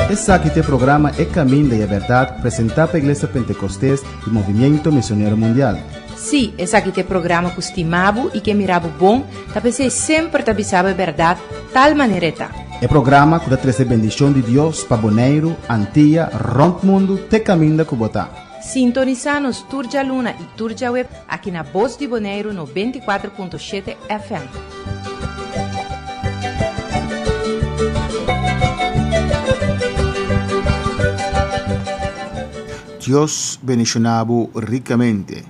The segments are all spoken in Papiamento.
Esaki ta e programa E Caminda y e Berdad presenta pa Iglesia Pentecostes y Movimiento Misionero Mundial. Sí, esaki ta e programa ku stima bo i ke mira bo bon, ta p'esei semper ta bisa bo e bèrdat tal manera e ta. E programa ku ta trese bendishon di Dios pa Boneiru, Antia, rònt mundu te kaminda ku bo ta. Sintonisá nos tur djaluna i tur djaweb aki na Bos di Boneiru 94.7 FM. Dios bendiciona bo ricamente.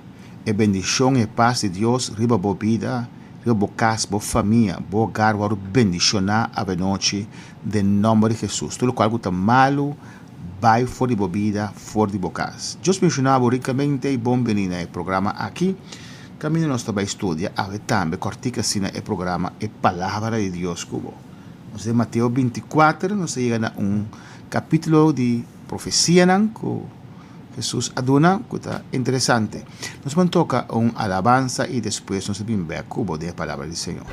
E bendicion y e paz di Dios riba bo bida, riba bo cas, bo famia, bo hogar wordo bendiciona avenochi den nomber di Jesus. Tur locual cu ta malo bay for di bo bida, for di bo cas. Dios bendiciona bo ricamente y bon bini na e programa aki. Caminda nos ta bay studia awe tambe cortica asina e programa E Palabra di Dios cu bo. Nos den Mateo 24 nos ta yega na un capitulo di Profesianan ku Hesus a duna ku ta interesante. Nos ban toka un alabansa i despues nos ta bin bek ku bo den e Palabra di Señor.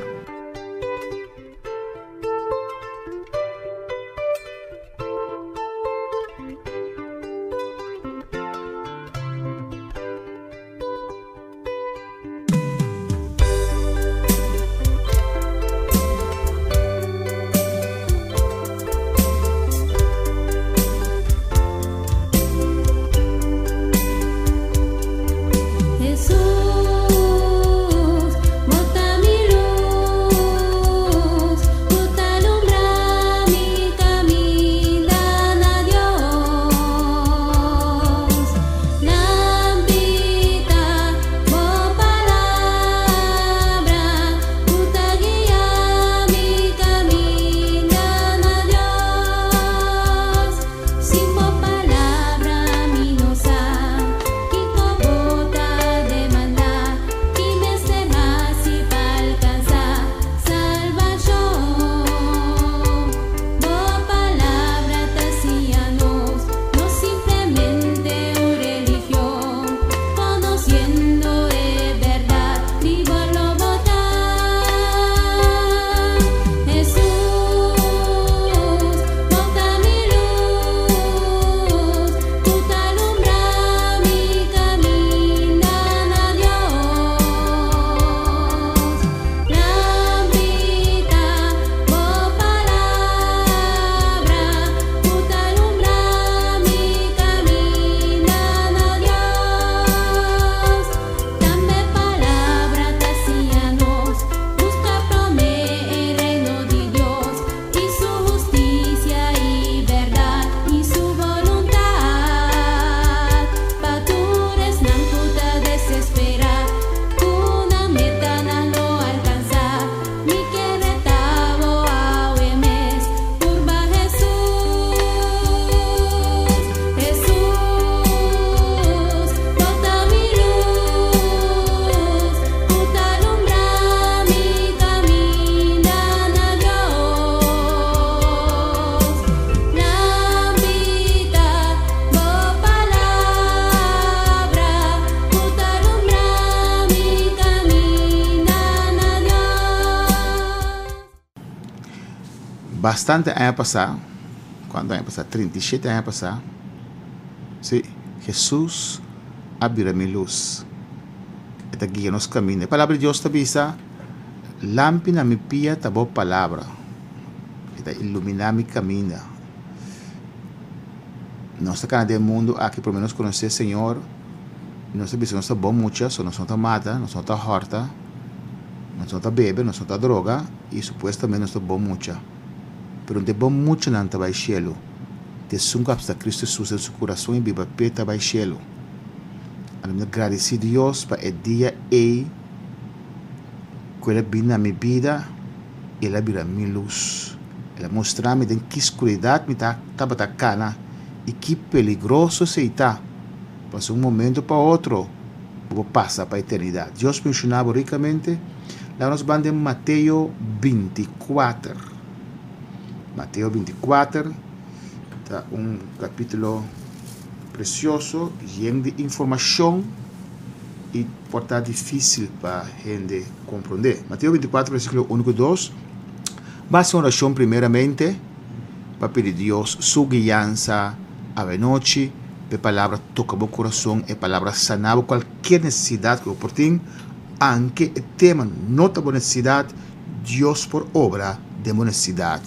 Bastante aña pasá, kuantu aña pasá? 37 aña pasá, sí, Hesus a bira mi lus. E ta guia nos kaminda. E Palabra di Dios ta bisa, Lampi na mi pia ta bo palabra, e ta iluminá mi kaminda. Nos ta kana den mundu aki promé nos konosé Señor, nos ta bisa nos ta bon mucha, so nos no ta mata, nos no ta hòrta, nos no ta bebe, nos no ta droga i supuestamente nos ta bon mucha. Pero de bon muchanan ta bai shelu, ta esun ku apsta Kristu Hesus den su kurason i biba p'e ta bai shelu. Anto mi ta gradisí Dios pa e dia ei ku el a bini na mi bida i el a bira mi lus. El a mustra mi den ki skuridat mi ta tabata kana i ki peligroso esei ta. Pasobra un momento pa otro bo por pasa pa eternidat. Dios benshoná bo rikamente. Laga nos ban den Mateo 24. Mateo 24 ta un kapítulo presioso, yen di informashon i por ta difísil pa hende komprondé. Mateo 24 versíkulo 1 ku 2. Basa un orashon primeramente pa pidi Dios su guiansa awenochi, pa e palabra toka bo kurason, e palabra sana bo kualkier nesesidat ku bo por tin, anke e tema no ta bo nesesidat, Dios por obra den bo nesesidat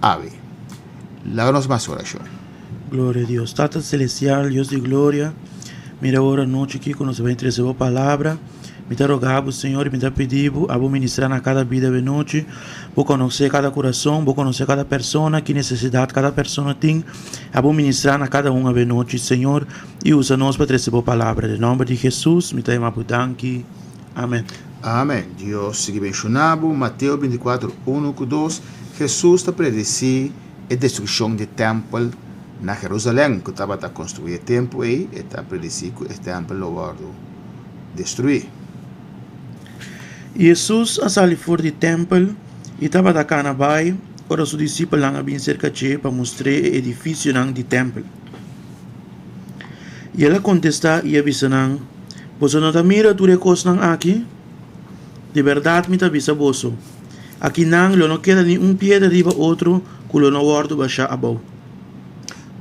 awe. Laga nos basa un orashon. Gloria a Dios. Tata Celestial, Dios di gloria, mira awor anochi aki ku nos a bai trese bo palabra. Mi ta roga bo, Señor, i mi ta pidi bo, abo ministra na kada bida awe nochi. Bo konosé kada kurason, bo konosé kada persona, ki nesesidat kada persona tin. Abo ministra na kada un awe nochi, Señor, i usa nos pa trese bo palabra. Den nòmber di Hesus mi ta yama bo danki. Amen. Amen. Dios sigui benshoná bo. Mateo 24, 1 ku 2, Hesus ta predesí e destrukshon di tèmpel na Herusalen ku tabata konstruí e tempu ei, e ta predesí ku e tèmpel lo wòrdu destruí. Hesus a sali for di tèmpel i tabata kana bai ora su disipelnan a bin serka dje pa mustr'é e edifisionan di tèmpel. I el a kontestá i a bisa nan, Boso no ta mira tur e kosnan aki? Di bèrdat mi ta bisa boso, Akinan lo no keda ni un piedra riba otro ku lo no wòrdu bashá abou.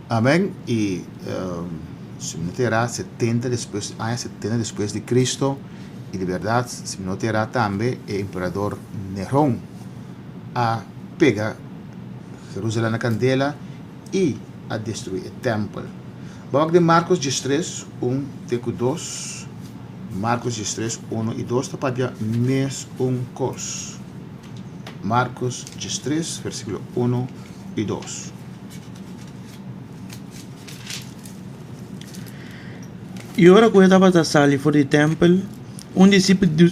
Amèn. I si mi no ta erá, setenta despues, aña setenta despues di Cristo, i di bèrdat, si mi no ta erá tambe, e emperador Neron a pega Jerusalèm na kandela i a destruí e tèmpel. Bo wak den Markos diestres, un te ku dos. Markos diestres, unu i dos ta papia mes un kos. Markos diestres, versíkulo unu i dos. I ora ku e tabata sali for di tèmpel, un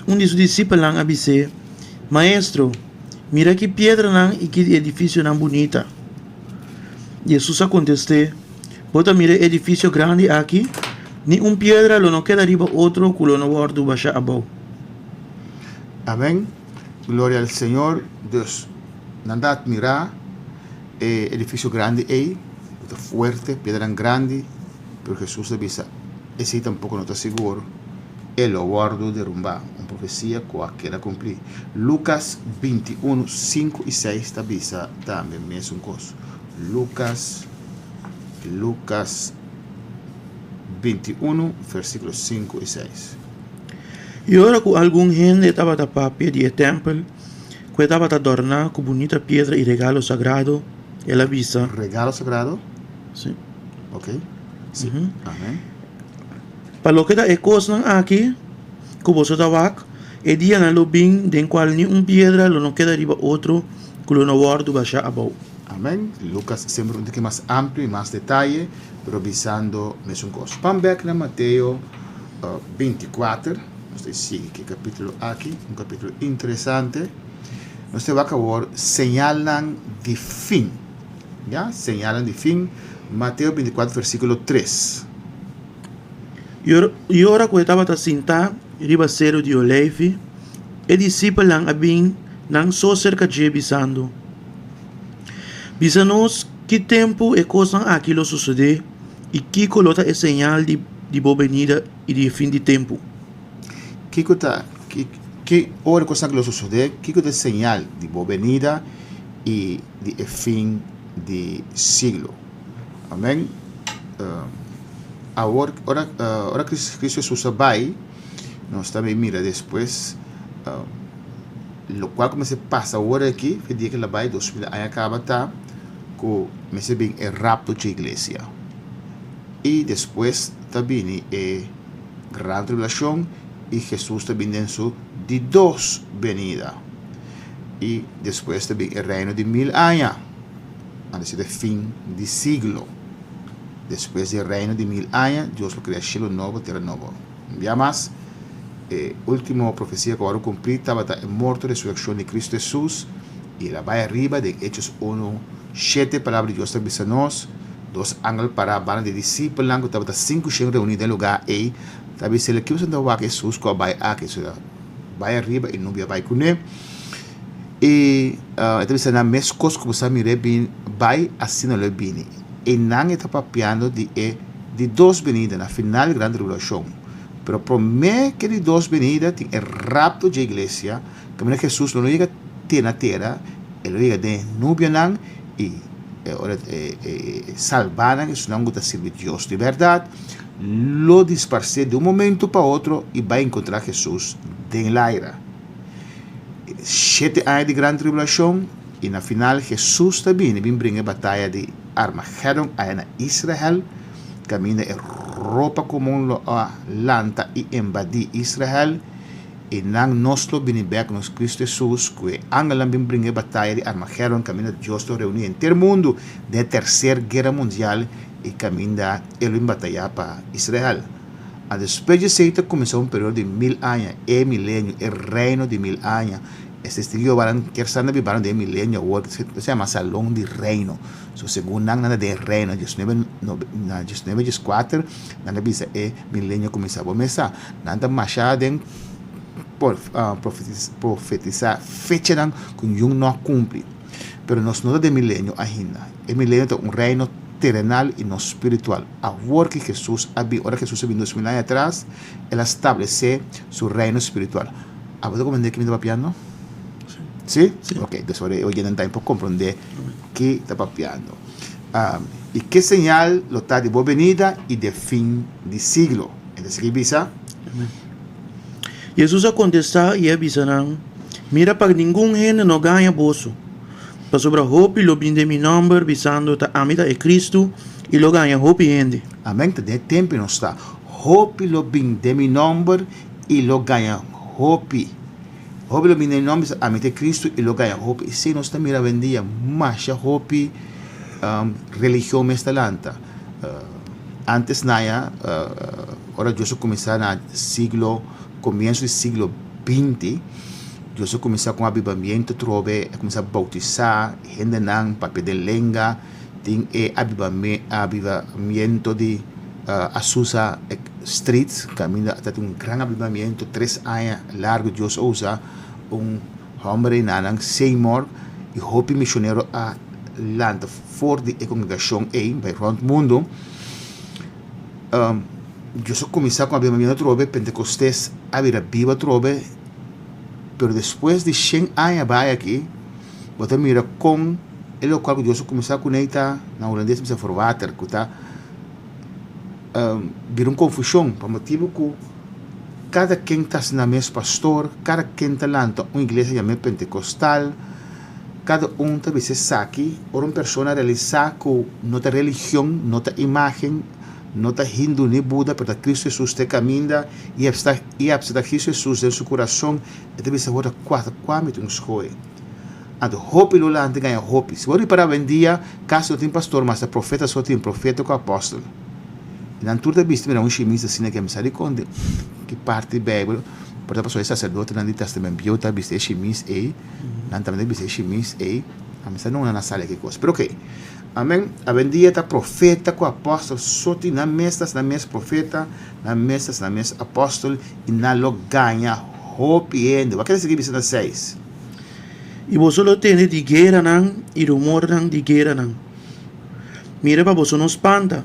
un di su disipelnan a bis'é, Maestro, mira ki piedranan i ki edifisionan bunita! Hesus a kontest'é, Bo ta mira e edifisio grandi aki? Ni un piedra lo no keda riba otro ku lo no wòrdu bashá abou. Amèn. Gloria al Señor. Dus, nan ta atmirá e edifisio grandi ei, ku ta fuerte, piedranan grandi, pero Hesus a bisa, Esei tampoko no ta sigur, e lo wòrdu derumbá. Un profesia ku a keda kumplí. Lukas 21, 5 i 6 ta bisa tambe mesun kos. Lukas, Lukas 21, versíkulo 5 i 6. I ora ku algun hende tabata papia di e tèmpel, ku e tabata dòrná ku bunita piedra i regalo sagrado, el a bisa. Regalo sagrado? Sí. Ok. Sí. Amèn. Pa loke ta e kosnan aki ku boso ta wak, e dianan lo bin den kual ni un piedra lo no keda riba otro ku lo no wòrdu bashá abou. Amèn. Lukas semper un tiki mas amplio i mas detaye, pero bisando mesun kos. Pan bèk na Mateo 24, nos ta sigui ku e kapítulo aki, un kapítulo interesante. Nos ta wak awor señalnan di fin. Ya, señalnan di fin. Mateo 24 versíkulo 3. I ora ku e tabata sintá riba seru di Oleifi, e disipelnan a bin nan so serka dje, bisando, Bisa nos ki tempu e kosnan aki lo sosodé i kiko lo ta e señal di di bo benida i di e fin di tempu. Kiko ta, ki ora e kosnan aki lo sosodé? Kiko ta e señal di bo benida i di e fin di siglo? Amèn. Awor, ora, ora Cristo Hesus a bai, nos ta bin mira despues lokual ku mester pasa awor aki, fe dia ku el a bai, 2000 aña kaba ta ku mester bin e rapto dje iglesia. I despues ta bini e gran tribulashon i Hesus ta bini den su di dos benida. I despues ta bin e reino di mil aña, anto esei ta e fin di siglo. Despues di e Reino di Mil Aña, Dios lo krea shelu nobo, tera nobo. Un bia mas, e último profesia ku a wòrdu kumplí tabata e morto i resurekshon di Kristu Hesus, i el a bai ariba den Hechos unu, shete. Palabra di Dios ta bisa nos, Dos angel pará banda di e disipelnan ku tabata sinku shen reuní den e lugá ei, ta bisa el, Kiba ta wak Hesus ku a bai aki? Hesus a bai ariba i nubia a bai kuné. I e ta bisa nan, Meskos ku bo sa mir'é bin bai, asina lo e bini. Einan e ta papiando di e di dos benida na final di gran tribulashon. Pero promé ku e di dos benida tin e rapto dje iglesia, kaminda Hesus lo no yega te na tera. E lo yega den e nubianan i ora e salbánan, esunnan ku ta sirbi Dios di bèrdat, lo disparsé di un momentu pa otro i bai enkontrá Hesus den laira. Shete aña di gran tribulashon i na final Hesus ta bini bin bringa e bataya di Armagedon aya na Israel, kaminda e ropa komun lo a lanta i embadí Israel. I nan nos lo bini bek nos Cristo Jesus ku e angelnan bin bringa e bataya di Armagedon kaminda Dios lo reuni henter mundu den e terser guera mundial i kaminda e lo bin bataya pa Israel. A Despues di esei ta kuminsá un periodo di mil aña, e milenio, e reino di mil aña. E testigo di Jehovanan kier sa na bibando den e milenio awor, se yama Salon di Reino. So segun nan, nan ta den e reino. Diesnuebe, na diesnuebe dieskuater nan ta bisa e milenio a kuminsá. Bo mes sa. Nan ta masha den profetisá fechanan ku niun no a kumpli. Pero nos no ta den milenio ainda. E milenio ta un reino terenal i no spiritual. Awor ki Hesus a bin, ora Hesus a bin 2000 aña atras, el a stablesé su reino spiritual. Abo ta komprendé ki mi ta papiando? Sí? Sí. Ok, dus ora e oyentenan tambe por komprendé ki ta papiando. I ke señal lo ta di bo benida i di e fin di siglo? E ta sigui bisa. Amen. Jesus a kontestá i a bisa nan, Mira pa ningun hende no gaña boso, pasobra hopi lo bin den mi nòmber, bisando, Ta ami ta e Kristu, i lo gaña hopi hende. Amen. Ta den e tempu nos ta. Hopi lo bin den mi nòmber i lo gaña hopi. Hopi lo bin den mi nòmber, bisa, Ami ta e Kristu, i lo gaña hopi. Esei nos ta mira awendia, masha hopi religion mes ta lanta. Antes naya, ora Dios a kuminsá na siglo, komienso di siglo binti, Dios a kuminsá ku un abibamiento atrobe, a kuminsá boutisá hendenan, papia den lenga, tin e abibamiento di Azusa Street, kaminda ta tin un gran abibamiento, tres aña largu Dios a usa un hòmber einanan, Seymour, i hopi mishonero a lanta. For di e kongregashon ei bai rònt mundu, Dios a kuminsá ku avivamiento atrobe, Pentekostes a bira bibu atrobe, pero despues di shen aña bai aki, bo ta mira kon e lokual ku Dios a kuminsá kuné ta, na hulandes ta bisa verwater, ku ta bira un konfushon pa motibu ku kada ken ta hasi nan mes pastor, kada ken ta lanta un iglesia yam'é pentekostal. Kada un ta bisa esaki ora un persona realisá ku no ta religion, no ta imágen, no ta hindu ni buda, pero ta Kristu Hesus ta e kaminda i i apseptá Kristu Hesus den su kurason, e ta bisa awor ta kua ta kua mi tin un skohe. Anto hopi lo lanta i gaña hopi. Si bo ripará awendia kasi no tin pastor mas ta profeta so tin, profeta ku apòstel. I nan tur ta bisti mira un shimis asina ke mi sa dikon di ki parti di Beibel, por ta pasobra e saserdotenan di Tèstamènt Bieu ta bisti e shimis ei. Nan tambe ta bisa e shimis ei. A mi sa nunca nan a sali aki kos. Pero ok. Amen. Awendia ta profeta ku apòstel so tin nan mes ta nan mes profeta, nan mes ta nan mes apòstel i nan lo gaña hopi hende. Wak e ta sigui bisa na seis. I boso lo tende di gueranan i rumornan di gueranan. Mira pa boso no spanta,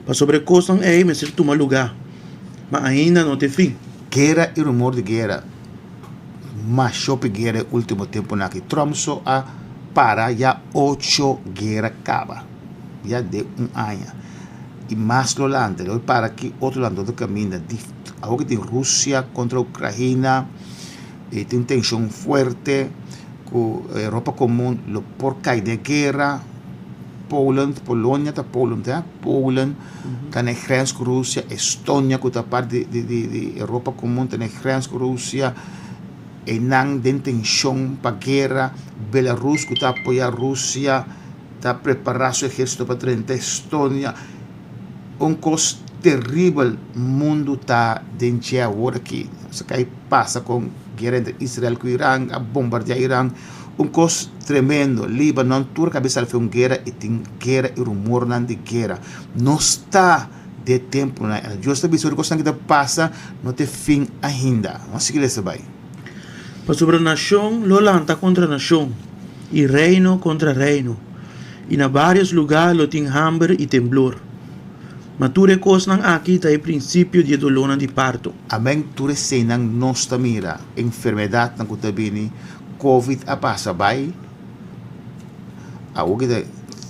pasobra e kosnan ei mester tuma lugá, ma ainda no ta e fin. Guera i rumor di guera. Mas hopi guera e ultimo temponan aki. Trump so a para ya ocho guera caba. Ya den un aña. Y mas lo lanta. Lo para aki otro lanta otro caminda. Awor ki tin Rusia contra Ukraina y tin tension fuerte cu Europa comun lo por cay den guera. Poland, Polonia ta Poland he, Poland ta na e grens ku Rusia, Estonia ku ta parti di di di Europa Komun ta na e grens ku Rusia, einan den tenshon pa guera, Belarus ku ta apoya Rusia ta prepara su ehersito pa drenta Estonia, un kos teribel mundu ta den dje awor aki, esaki a pasa kon guera entre Israel ku Iran a bombardia Iran. Un kos tremendo, Libanon tur kabes al fe un guera i tin guera i rumornan di guera. Nos ta de tempunan ei. Dios ta bisa ora kosnan ki ta pasa no ta e fin ainda. Nos sigui lesa bai. Pasobra nashon lo lanta kontra nashon, i reino kontra reino, i na vários lugá lo tin hamber i temblor. Ma tur e kosnan aki ta e prinsipio di e dolónan di parto. Amen, tur eseinan nos ta mira, enfermedatnan ku ta bini, Covid a pasa bai, Awor ku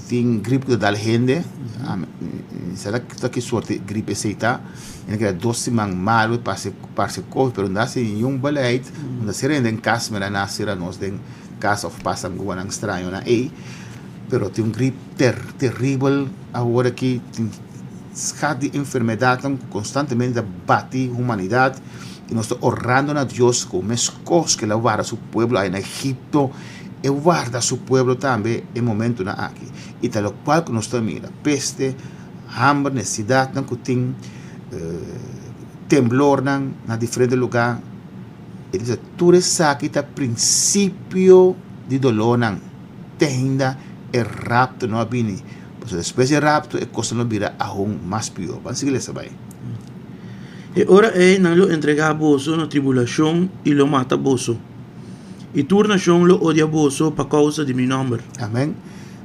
tin grip ku ta dal hende, mi sa ta ki sorte grip esei ta, mi a keda dos siman malu parse parse covid pero no a hasi niun beleid, no ta sera hende den kas mira nan a sera nos den kas of pasa guanan strañonan ei, pero tin un grip teribel awor aki tin skat di enfermedadnan ku konstantemente ta bati humanidat i nos ta orando na Dios ku meskos ku el a warda su pueblo ai na Egipto e warda su pueblo tambe e momentunan aki i ta lokual ku nos ta mira peste, hamber, nesesidatnan ku tin temblornan na diferente lugá e ta bisa tur esaki ta prinsipio di dolónan te ainda e rapto no a bini pasobra despues di e rapto e kosnan lo bira aun mas pió. Ban sigui lesa bai. E ora ei nan lo entregá boso na tribulashon i lo mata boso, i tur nashon lo odia boso pa kousa di mi nòmber. Amen.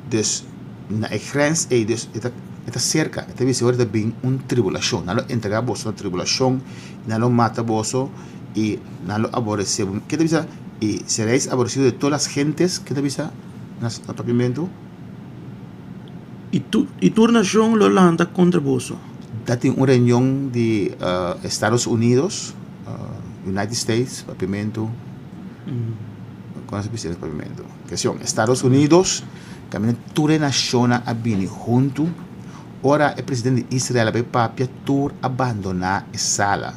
Dus, na e grens ei, dus e ta e ta serka, e ta bisa ora ta bin un tribulashon. Nan lo entregá boso na tribulashon, i nan lo mata boso, i nan lo aboresé bo. Ke ta bisa? I seréis aboresido de todas las gentes, ke ta bisa na papiamentu? I tur nashon lo lanta kontra boso. Ta tin un reunion di Estados Unidos, United States, papiamentu, kon se bisa papiamentu? Kestion, Estados Unidos, kaminda tur e nashonnan a bini huntu, ora e presidente di Israel a bai papia, tur a bandoná e sala,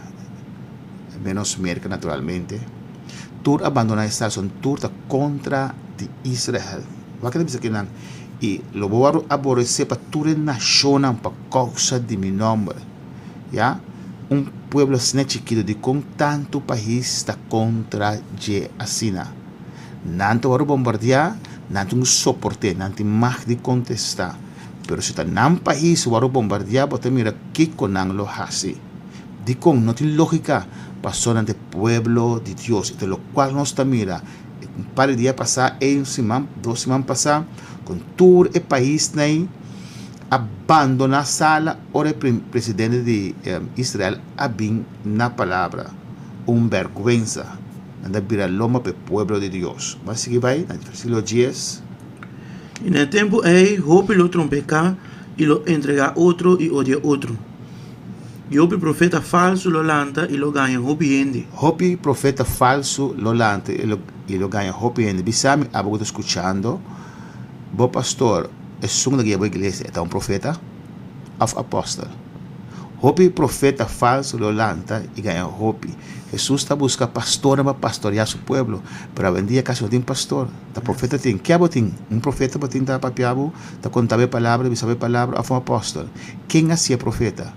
menos Merka naturalmente, tur a bandoná e sala, son tur ta kontra di Israel. Wak ta bisa kinan, I lo bo wòrdu aboresé pa tur e nashonnan pa kousa di mi nòmber. Ya, un pueblo asina chikitu, dikon tantu pais ta kontra dje asina? Nan ta wòrdu bombardiá, nan tin ku soport'é, nan tin mag di kontestá. Pero si ta nan pais wòrdu bombardiá, bo ta mira kiko nan lo hasi. Dikon no tin lógika? Pasobra nan ta e pueblo di Dios, i ta lokual nos ta mira. Un par di dia pasá, ei un siman, dos siman pasá, kon tur e paisnan ei a bandoná sala ora e presidente di Israel a bin na palabra. Un bèrgwensa! Nan ta bira lomba pa e pueblo di Dios. Bo a sigui bai na versíkulo dies. I na e tempu ei hopi lo trompeká i lo entregá otro i odia otro. I hopi profeta falsu lo lanta i lo gaña hopi hende. Hopi profeta falsu lo lanta i lo gaña hopi hende. Bisa mi, abo ku ta skuchando, bo pastor, esun ku ta guia bo iglesia, e ta un profeta òf apòstel? Hopi profeta falsu lo lanta i gaña hopi. Hesus ta buska pastornan pa pastoriá su pueblo, pero awendia kasi no tin pastor. Ta profeta tin. Ke abo tin? Un profeta bo tin ta papia bo, ta konta bo e palabra, bisa bo e palabra, òf un apòstel? Ken a si'e profeta?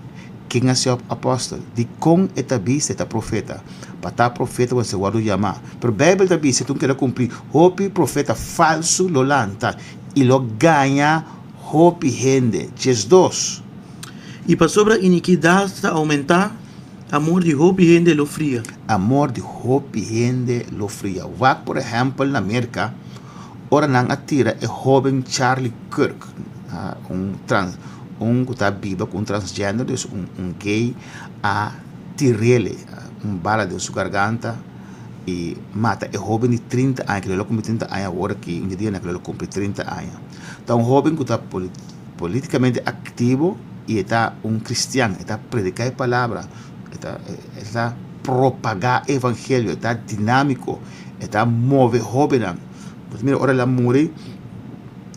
Ken a si'e apòstel? Dikon e ta bisa e ta profeta? Pa ta profeta bo mester wòrdu yamá. Pero Beibel ta bisa, tun keda kumplí, hopi profeta falsu lo lanta i lo gaña hopi hende. 12. I pasobra inikidat ta oumentá, amor di hopi hende lo fria. Amor di hopi hende lo fria. Wak por ehèmpel na Merka, ora nan a tira e hóben Charlie Kirk, un trans, un ku ta biba ku un transgender, dus un un gay, a tir'el un bala den su garganta i mata e hóben di trinta aña, kila lo kumpli trinta aña awor aki, un dia kila lo kumpli trinta aña. Ta un hóben ku ta politikamente aktivo i e ta un kristian, e ta prediká e palabra, e ta e ta propagá e evangelio, e ta dinámiko, e ta move hóbennan. Bo ta mira ora el a muri,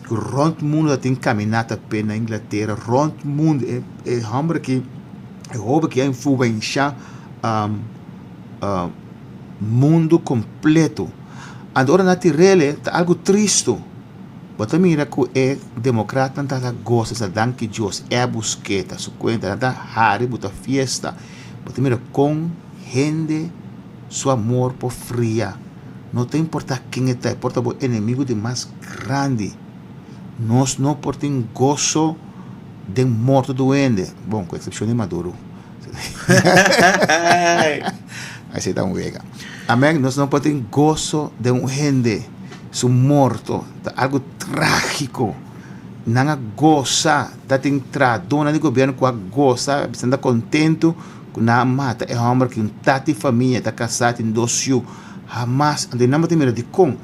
rònt mundu ta tin kaminata p'e na Inglatera, rònt mundu e e hòmber aki, e hóben aki a influenshá mundu kompleto. Anto ora nan a tir'el ta algu tristu. Bo ta mira ku e demokratnan ta ta gosa sa danki Dios e a busk'é ta su kuenta nan ta hari bo ta fiesta. Bo ta mira kon hende su amor por fria. No ta importá ken e ta, e por ta bo enemigu di mas grandi. Nos no por tin goso den morto di un hende, bon ku eksepshon di Maduro. Esei ta un wega. Amen, nos no por tin goso den un hende su morto, ta algu trágiko. Nan a gosa, ta tin trahadónan di gobièrnu ku a gosa, nan ta kontentu ku nan a mata e hòmber ki un tata di famia, ta kasá, tin dos yu. Hamas, anto nan bo ta mira dikon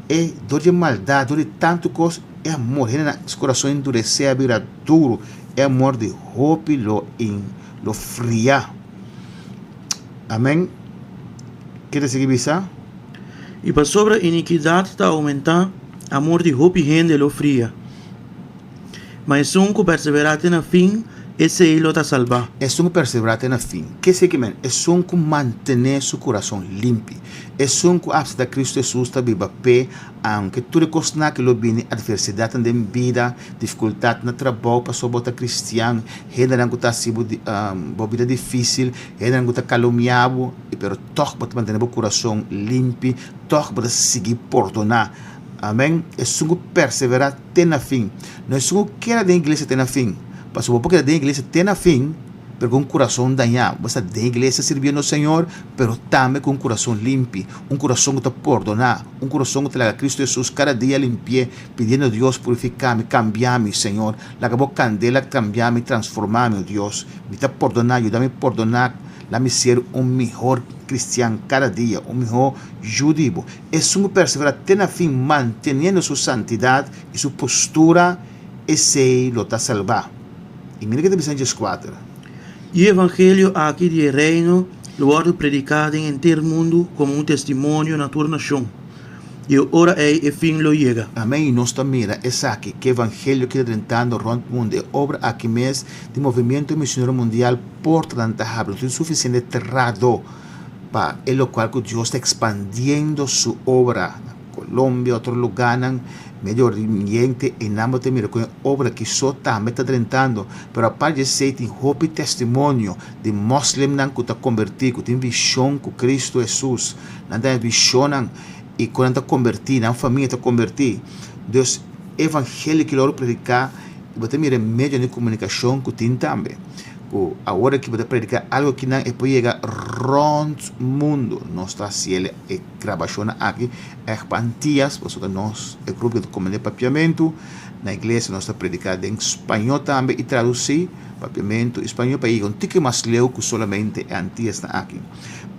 e dor di e maldat, dor di tantu kos. E amor, hende nan su kurason enduresé a bira duru, e amor di hopi lo in lo fria. Amèn. Ke ta sigui bisa? I pasobra inikidat ta oumentá, amor di hopi hende lo fria. Ma esun ku perseverá te na fin, esei lo ta salbá. Esun ku perseverá te na fin. Ke esei ke men? Esun ku mantené su kurason limpi. Esun ku apseptá Kristu Hesus ta biba p'e, aunke tur e kosnan aki lo bini, atversidatnan den bida, difikultat na trabou pasobra bo ta kristian, hendenan ku ta hasi bo bo bida difísil, hendenan ku ta kalumia bo, pero tòg bo ta mantené bo kurason limpi, tòg bo ta sigui pordoná. Amèn. Esun ku perseverá te na fin. No esun ku keda den iglesia te na fin. Pasobra bo por keda den iglesia te na fin, pero ku un kurason dañá. Bo sta den iglesia sirbiendo Señor, pero tambe ku un kurason limpi, un kurason ku ta pordoná, un kurason ku ta laga Kristu Hesus kada dia limpi'é, pidiendo Dios, Purifiká mi, kambia mi, Señor. Laga bo kandela kambia mi, transformá mi, o Dios. Mi ta pordoná, yuda mi pordoná. La mi ser un mihor kristian kada dia, un mihó yu di bo. Esun ku perseverá te na fin manteniendo su santidat i su postura, esei lo ta salbá. I mira ke ta bisa den djeskuater. I e evangelio aki di e reino lo wòrdu prediká den henter mundu komo un testimonio na tur nashon, i e ora ei e fin lo yega. Amèn, i nos ta mira esaki, ku e evangelio ki ta drentando rònt mundu, e obra aki mes di Movimiento Misionero Mundial portanan ta habri, no tin sufisiente trado pa e lokual ku Dios ta ekspandiendo su obra na Colombia, otro lugánan, Medio Oriente, einan bo ta mira kon e obra aki so tambe ta drentando. Pero apart di esei tin hopi testimonio di moslimnan ku ta kombertí, ku tin vishon ku Kristu Hesus. Nan ta haña vishonnan i kon nan ta kombertí, nan famia ta kombertí. Dus e evangelio ki lo prediká, bo ta mira e medionan di komunikashon ku tin tambe. Ku awor aki bo ta prediká algu kinan e por yega rònt mundu. Nos ta hasiel e grabashonnan aki ègt pa Antias, pasobra nos e grupo ku ta komprendé papiamentu. Na iglesia nos ta prediká den spañó tambe i tradusí papiamentu i spañó pa yega un tiki mas leu ku solamente e Antiasnan aki.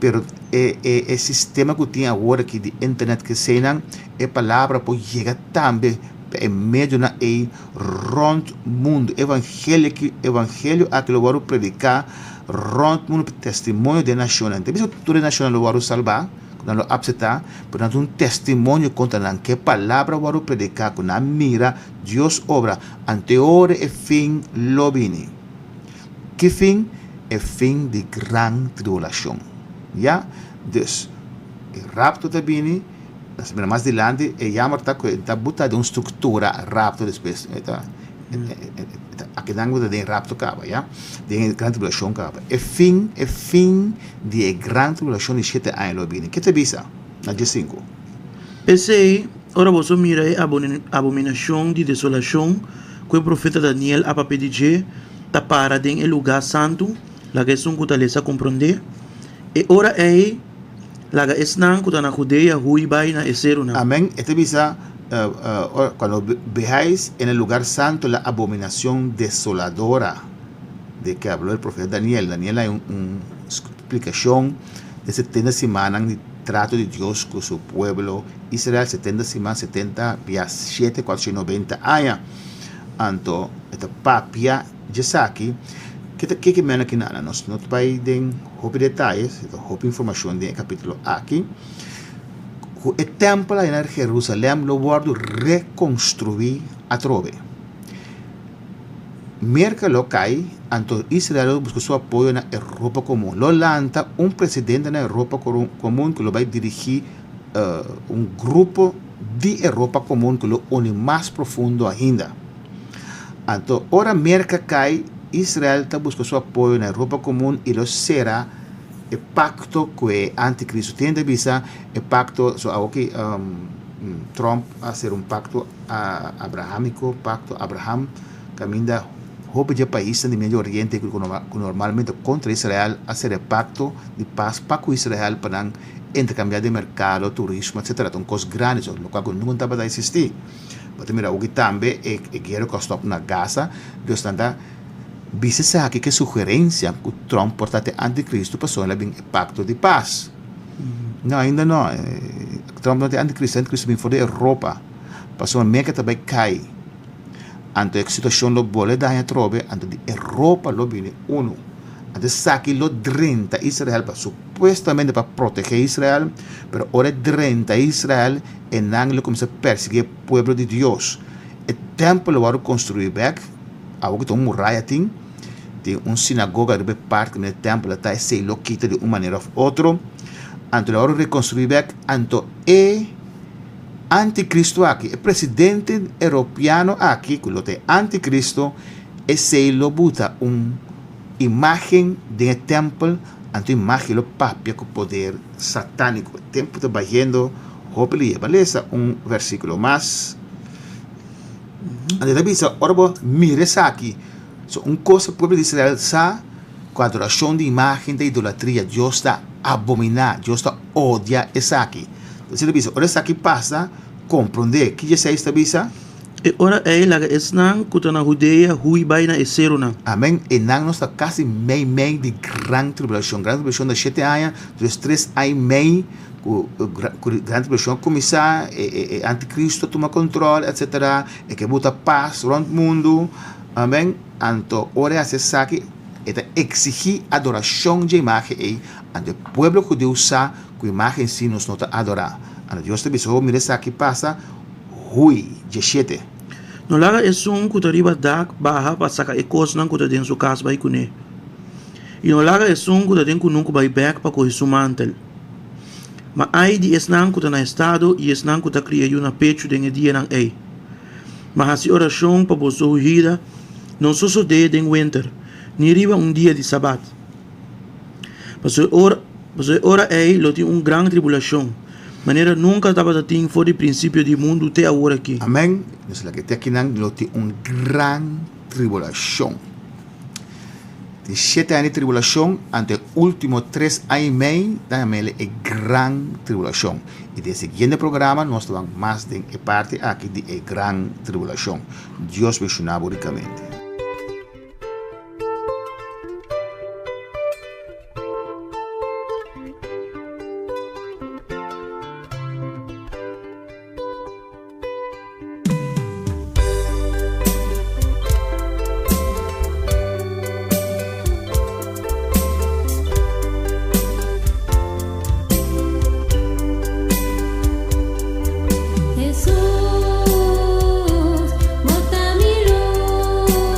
Pero e e e sistema ku tin awor aki di internet keseinan e palabra por yega tambe pa e medionan ei rònt mundu. Evangelio ki evangelio aki lo wòrdu prediká rònt mundu pa testimonio di e nashonnan. Ta bisa ku tur e nashonnan lo wòrdu salbá, ku nan lo apseptá, pero nan ta un testimonio kontra nan ku e palabra wòrdu prediká, ku nan mira Dios obra, ante ora e fin lo bini. Ki fin? E fin di gran tribulashon. Ya? Dus, e rapto ta bini. Nos mira mas dilanti e jammer ta ku e ta buta den un struktura rapto despues e ta akinan bo ta den rapto kaba ya den e gran tribulashon kaba e fin e fin di e gran tribulashon di shete aña lo bini ke ta bisa na diesinku. P'esei, ora boso mira e abominashon di desolashon ku e profeta Daniel a papia di dje ta para den e lugá santu, laga esun ku ta lesa komprondé. E ora ei Laga esnan ku ta na Judea hui bai na e serunan. Amén. E ta bisa, Cuando veáis en el lugar santo la abominación desoladora de que habló el profeta Daniel. Daniel hay un splicacion de setenta simannan di trato di Dios cu su pueblo Israel, setenta siman, setenta bia siete, cuatrocientos noventa aña. Anto e ta papia Djesaki, ke ta ke ke mena ki nana? Nos no ta bai den hopi detaye, si ta hopi informashon den e kapítulo aki, ku e tèmpel ai na Jerusalèm lo wòrdu rekonstruí atrobe. Merka lo kai, anto Israel lo buska su apoyo na Europa Komun. Lo lanta un presidente na Europa Komun ku lo bai dirigí un grupo di Europa Komun ku lo uni mas profundo ainda. Anto ora Merka kai, Israel ta buska su apoyo na Europa Komun i lo sera e pakto ku e antikristu tin. Ta bisa e pakto, so awoki Trump a sera un pakto abrahamiko, pakto Abraham, kaminda hopi dje paisnan di Medio Oriente ku normalmente kontra Israel a sera e pakto di pas pa ku Israel pa nan interkambiá den merkado, turismo, etsetera. Ta un kos grandi, so lokual ku nunka tabata eksistí. Bo ta mira oki tambe e e guera ku a stòp na Gaza, dus nan ta bisa esaki ke sugerensia ku Trump por ta te antikristu pasobra el a bin e pakto di pas. No, ainda no. Trump no ta e antikristu, antikristu bin for di Europa. Pasobra Merka ta bai kai. Anto e situashon lo bole daña atrobe, anto di Europa lo bini unu. Anto esaki lo drenta Israel pa supuestamente pa protegé Israel, pero ora e drenta Israel e nan lo kuminsá persiguí e pueblo di Dios. E tèmpel lo wòrdu konstruí bèk, awor ku ta un muraya tin, tin un sinagoga riba e parti kaminda e tèmpel a ta, esei lo kita di un manera òf otro. Anto lo wòrdu rekonstruí bèk, anto e anticristo aki, e presidente europeano aki, ku lo ta e anticristo, esei lo buta un imágen den e tèmpel, anto e imágen lo papia ku poder satániko. E tempu ta bayendo hopi lihe. Ban lesa un versíkulo mas. Anto e ta bisa, ora bo mira esaki, so un kos ku pueblo di Israel sa, ku adorashon di imágen ta idolatria, Dios ta abominá, Dios ta odia esaki. Entonces ta bisa, ora esaki pasa, komprondé. Ki Jesús ta bisa? E ora ei laga esnan ku ta na Hudea hui bai na e serunan. Amén. Einan nos ta kasi mei mei di gran tribulashon. Gran tribulashon ta shete aña, dus tres aña i mei ku ku gran tribulashon a kuminsá, e e e antikristu a tuma kontrol, etsetera, e ke buta pas rònt mundu. Amén. Anto ora e hasi esaki, e ta eksigí adorashon dje imágen ei. Anto e pueblo hudiu sa Ku imágen si nos no ta adorá. Anto Dios ta bisa, Ho mira esaki pasa, hui. Djeshete. No laga esun ku ta riba dak baha pa saka e kosnan ku ta den su kas bai kuné. I no laga esun ku ta den kunuku bai bèk pa kohe su mantel. Ma ai di esnan ku ta na estado i esnan ku ta kria yu na pechu den e dianan ei! Ma hasi orashon pa boso huida no sosodé den wenter, ni riba un dia di sabat. Pasobra e ora, pasobra e ora ei lo tin un gran tribulashon, manera nunka tabata tin for di prinsipio di mundu te awor aki. Amèn. Nos laga te akinan lo tin un gran tribulashon. Tin shete aña di tribulashon, anto e último tres aña i mei ta yam'el e gran tribulashon. I den e siguiente programa nos ta ban mas den e parti aki di e gran tribulashon. Dios benshoná bo rikamente. Hesus, bo ta mi lus.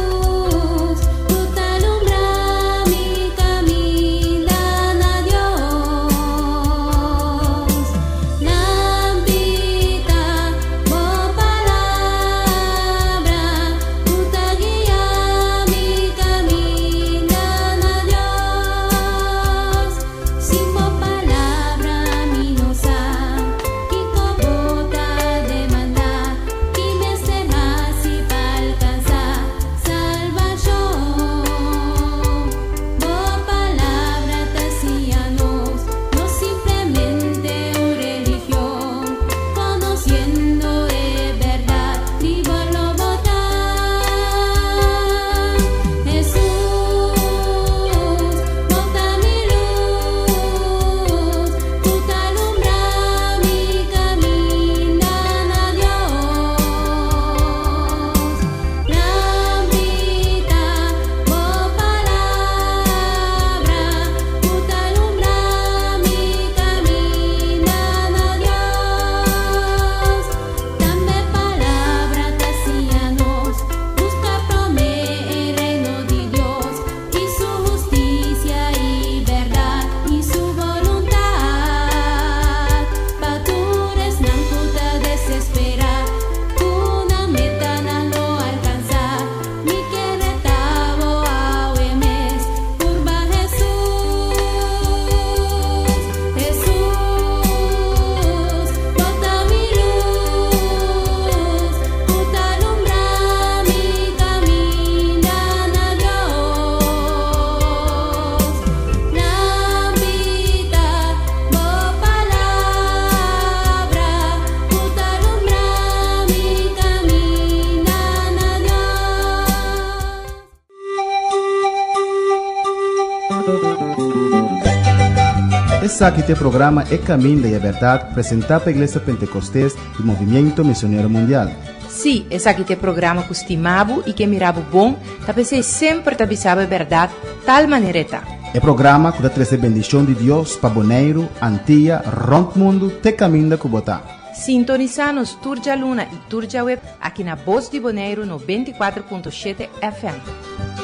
Esaki ta e programa E Caminda y e Berdad, presenta pa Iglesia Pentecostes y Movimiento Misionero Mundial. Sí, esaki ta e programa ku stima bo i ke mira bo bon, ta p'esei semper ta bisa bo e bèrdat tal manera e ta. E programa ku ta trese bendishon di Dios pa Boneiru, Antia, rònt mundu te kaminda ku bo ta. Sintonisá nos tur djaluna i tur djaweb aki na Bos di Boneiru 94.7 FM.